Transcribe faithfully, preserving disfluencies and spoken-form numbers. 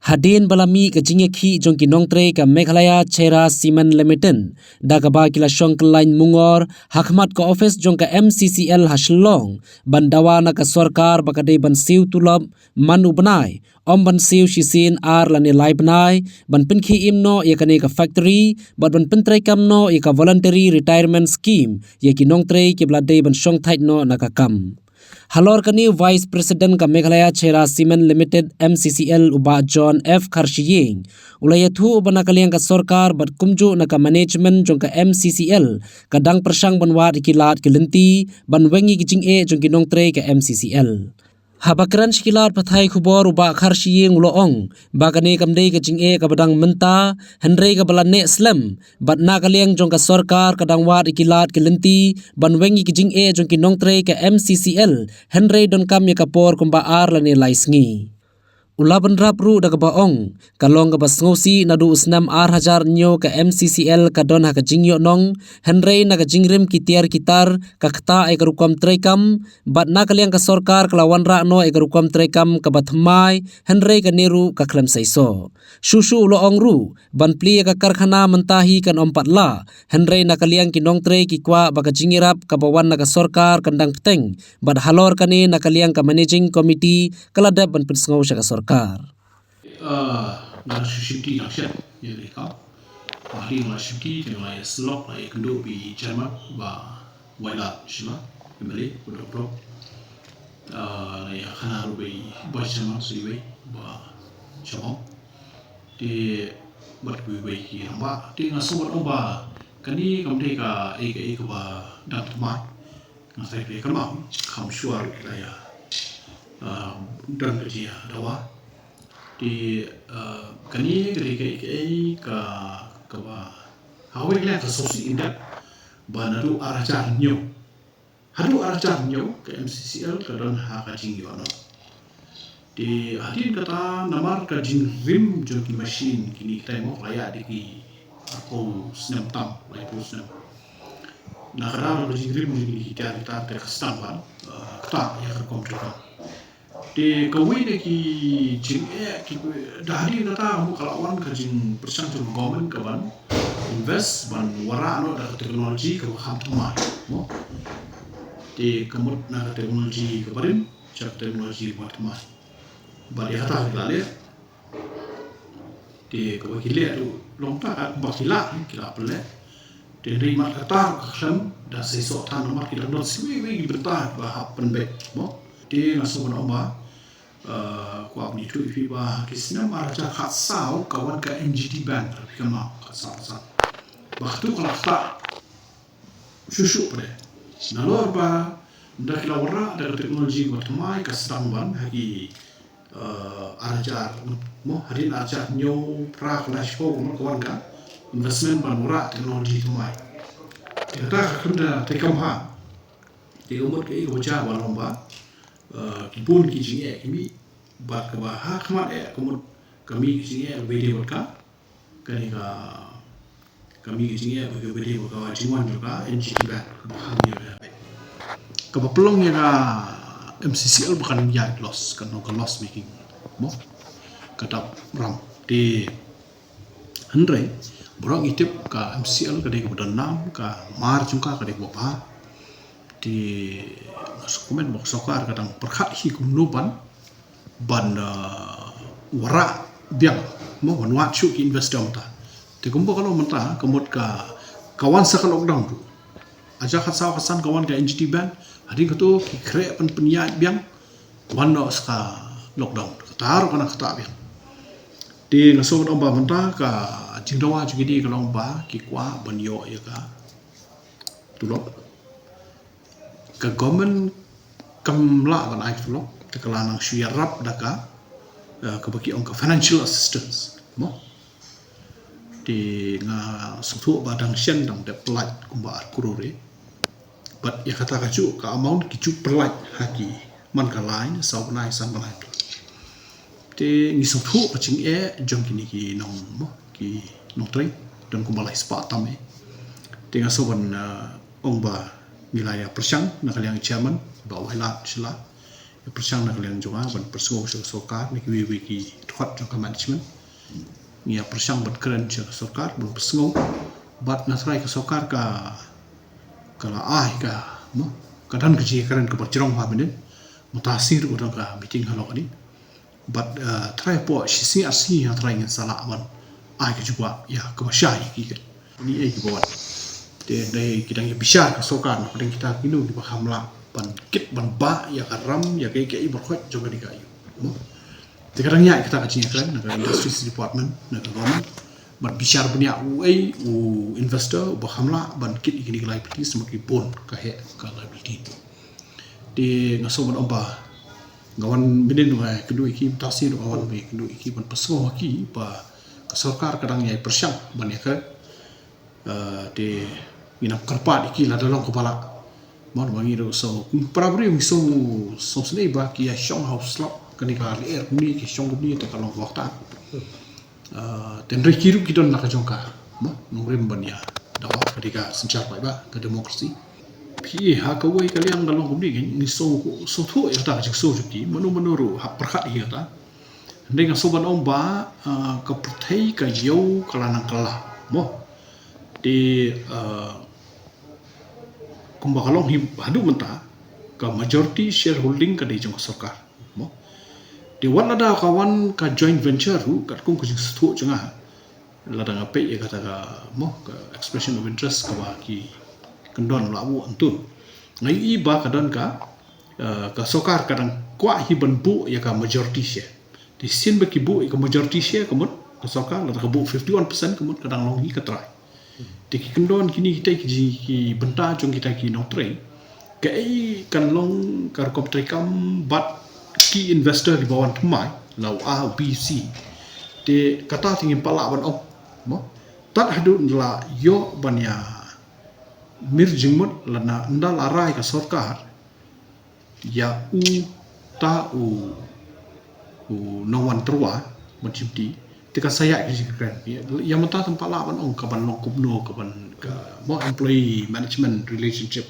Hadien ba la mih ka jingïakhih jong ki nongtrei ka Meghalaya Cherra Cement Limited, da kaba ki la shong kyllain mungor ha khmat ka office jong ka M C C L ha Shillong, ban dawa na ka sorkar ba ka dei ban siew tulop man u bnai, ym ban siew shisien ar lane lai bnai, ban pynkhie im noh ïa kane ka factory, bad ban pyntreikam noh ïa ka voluntary retirement scheme ïa ki nongtrei kiba la dei ban shong thait noh na ka kam. Halor kane, Vice President ka Meghalaya Cherra Cement Limited, M C C L, u Bah John F Kharshiing, u la ïathuh ba na ka liang ka sorkar bad kumjuh na ka management jong ka M C C L ka dang pyrshang ban wad ïa ki lad ki lynti ban weng ïa ki jingeh jong ki nongtrei ka M C C L. Haba kren sha ki lad pathai khubor, u Bah Kharshiing u la ong ba kane kam dei ka jingeh kaba dang mynta, hynrei kaba la neh slem, bad na ka liang jong ka sorkar ka dang wad ïa ki lad ki lynti ban weng ïa ki jingeh jong ki nongtrei ka M C C L, hynrei donkam ïa ka por kumba ar lane lai sngi. U la bynrap ruh da kaba ong, ka long kaba sngewsih naduh u snem ar hajar hynñiew ka M C C L ka don ha ka jingïohnong, hynrei na ka jingrim ki tiar ki tar, ka ktah ïa ka rukom treikam, bad na ka liang ka sorkar ka la wanrah noh ïa ka rukom treikam kaba thymmai, hynrei kane ruh ka khlem seisoh. Shuh shuh u la ong ruh, ban plie ïa ka karkhana mynta hi kan ym pat lah, hynrei na ka liang ki nongtrei ki kwah ba ka jingïarap kaba wan na ka sorkar kan dang bteng, bad halor kane na ka liang ka Managing Committee ka la dep ban pynsngew sha ka sorkar. Ah, nga la shu shimti dang shen, ïa ka. Hadien nga la shimti, te nga la ïa syllok, la ïa kynduh bad i Chairman, Bah Wailadmiki Shylla, M L A, u dong prop. Ah, la ïa khana ruh bad i Vice Chairman, sa iwei, Bah Shylla. Te bad kiwei kiwei ki rangbah. Te nga sngew ban ong ba kane kam dei kaei kaei kaba dang thymmai. Nga sa ïa kynmaw, kham shuwa ruh ki la ïa, ah, don ka jingïadawa. Te, ah, kane ka dei kaei kaei ka, kaba ha kawei ka liang ka sngewsih im dep ba naduh ar hajar hynñiew. Haduh ar hajar hynñiew ka M C C L ka don ha ka jingïohnong. Te hadien kata namar ka jingrim jong ki machine kine ki time, la ïaid da ki arphew snem tam, laiphew snem. Na ka daw ka jingrim jong kine ki tiar ki tar te ka sdang ban, eh, ktah ïa ka rukom treikam. Te kawei na ki jingeh ki, da hadien kata mo ka la wan ka jingpyrshang jong ka government ka ban invest ban wanrah noh da ka technology kaba kham thymmai mo. Te ka mut na ka technology kaba rim sha ka technology kaba thymmai. Bad ïa kata ka la leh. Te kaba ki leh ruh long ta ka ba ki lah, ki lah pynleh. Te hynrei mat kata ka khlem da seisoh than namar ki dang don sa iwei iwei ki bynta ba hap pynbeit mo. Te nga sngew ban ong ba, eh, kwah ban ïathuh ïa phi ba ha ki snem ar hajar khatsaw ka wan ka N G T ban, phi kynmaw, khatsaw, khatsaw. Ba katu ka la ktah shuh shuh pat. Nalor ba da ki la wanrah da ka technology ba thymmai ka sdang ban ha ki, eh, ar hajar, mo, hadien ar hajar hynñiew phra, ka la shiphew mo ka wan ka investment ban wanrah technology thymmai. Te kata ka khlem da treikam ha. Te ka mut kaei kaba jia ba long ba, eh, ki bun ki jingeh ki mih, bad kaba ha khmat eh ka mut ka mih ki jingeh kaba ïadei bad ka, kane ka, ka mih ki jingeh kaba ïadei bad ka jingwan jong ka N G T ban kaba kham ïa ka, kaba pynlong ïa ka M C C L ba kan ïaid loss, kan long ka loss making mo, ka dap ram. Te hynrei baroh ngi tip ka M C C L ka dei kaba don nam, ka mar jong ka ka dei kaba bha. Te nga sngewkmen ba ka sorkar ka dang pyrkhat hi kumno ban, ban, eh, wanrah biang mo, ban wad shuh ki investor mynta. Te kumba ka long mynta ka mut ka, ka wan sa ka lockdown ruh. Ar hajar khatsaw khatsan ka wan ka N G T ban, hadien kato ki khreh ban pynïaid biang, wan noh sa ka lockdown, kata ruh ka nang ktah biang. Te nga sngew ban ong ba mynta ka jingdawa jong kine ka long ba ki kwah ban ïoh ïa ka tulop. Ka government kam lah ban ai ka tulop, te ka la nang shu ïarap da ka, eh, kaba ki ong ka financial assistance mo. Te nga sngewthuh ba dang shen dang dep pyllait kumba ar klur eh. Bad ïa kata ka juh ka amount ki ju pyllait ha ki man ka lai ne saw bnai, san bnai. Te ngi sngewthuh ka jingeh jong kine ki nong mo, ki nongtrei, don kumba lai spah tam eh. Te nga sngew ban, eh, ong ba ngi la ïa pyrshang na ka liang chairman, Bah Wailadmiki Shylla, ïa pyrshang na ka liang jong nga ban pyrsngew sha ka sorkar ne kiwei kiwei ki part jong ka management. Ngi ïa pyrshang ban kren sha ka sorkar ban pynsngew. Bad nga trai ka sorkar ka, ka la ai ka, mo, ka don ka jingkren kaba jrong ha mynnin. Mynta shi ruh ka don ka meeting halor kane. Bad, uh, trai hapoh shi sngi ar sngi ha trai ngin sa lah ban ai ka jubab ïa kaba shai ïa ki. Ni ei kiba wan. Te dei ki dang ïa bishar ka sorkar na pdeng kita kino kiba kham lah ban kit ban bah ïa ka ram ïa kaei kaei baroh jong kane ka ïing. Mo? Te ka dang ïa kita ka jingkren na ka Industries Department na ka government ban bishar bniah uei u investor uba kham lah ban kit ïa kine ki liabilities namar ki bun ka heh ka liability. Te nga sngew ban ong ba nga wan mynnin nga kynduh ïa ki mynta shi ruh nga wan ba kynduh ïa ki ban pynsngew ha ki ba ka sorkar ka dang ïa pyrshang ban ïa ka, eh, te ngin ym kyrpad ïa ki lada long kaba lah. Mo, ba ngi ruh sngew kum para briew ngi sngew, sngew sngewsih ba ki ïa shong ha u slap kane ka lyer kumne ki shong kumne te ka long kaba kham. Ah, te hynrei ki ruh ki don la ka jong ka, mo, nongrim ban ïa dawa ka dei ka synshar paidbah ka democracy. Phi ha kawei ka liang ka long kumne ngi sngew, sngewthuh ïa kata ka jingsngew jong ki, mano mano ruh hap pyrkhat ïa kata. Hynrei nga sngew ban ong ba, ah, ka pyrthei ka ïew ka la nang kylla, mo. Te, ah, kumba ka long hi haduh mynta ka majority shareholding ka dei jong ka sorkar. Mo. Te wat lada ka wan ka joint venture ruh katkum ka jingsngewthuh jong nga. Lada nga peit ïa kata ka, mo, ka expression of interest kaba ki kyndon la buh hangto. Nga ïohi ba ka don ka, eh, ka sorkar ka dang kwah hi ban buh ïa ka majority share. Te shisien ba ki buh ïa ka majority share ka mut ka sorkar lada ka buh fifty-one percent ka mut ka dang long hi ka trai. Te ki kyndon kine kita ki ji, ki bynta jong kita ki nongtrei. Kaei kan long ka rukom treikam bad ki investor kiba wan thymmai la u A, u B, u C. Te kata te ngim pat lah ban ong. Mo? Tad haduh la ïoh ban ïa mir jingmut lada ynda la rai ka sorkar ïa uta u, u nongwan tyrwa ban shimti, te ka sa ïaid ka jingkren. Ïa, ïa mynta tang pat lah ban ong ka ban long kumno, ka ban ka, mo, employee management relationship.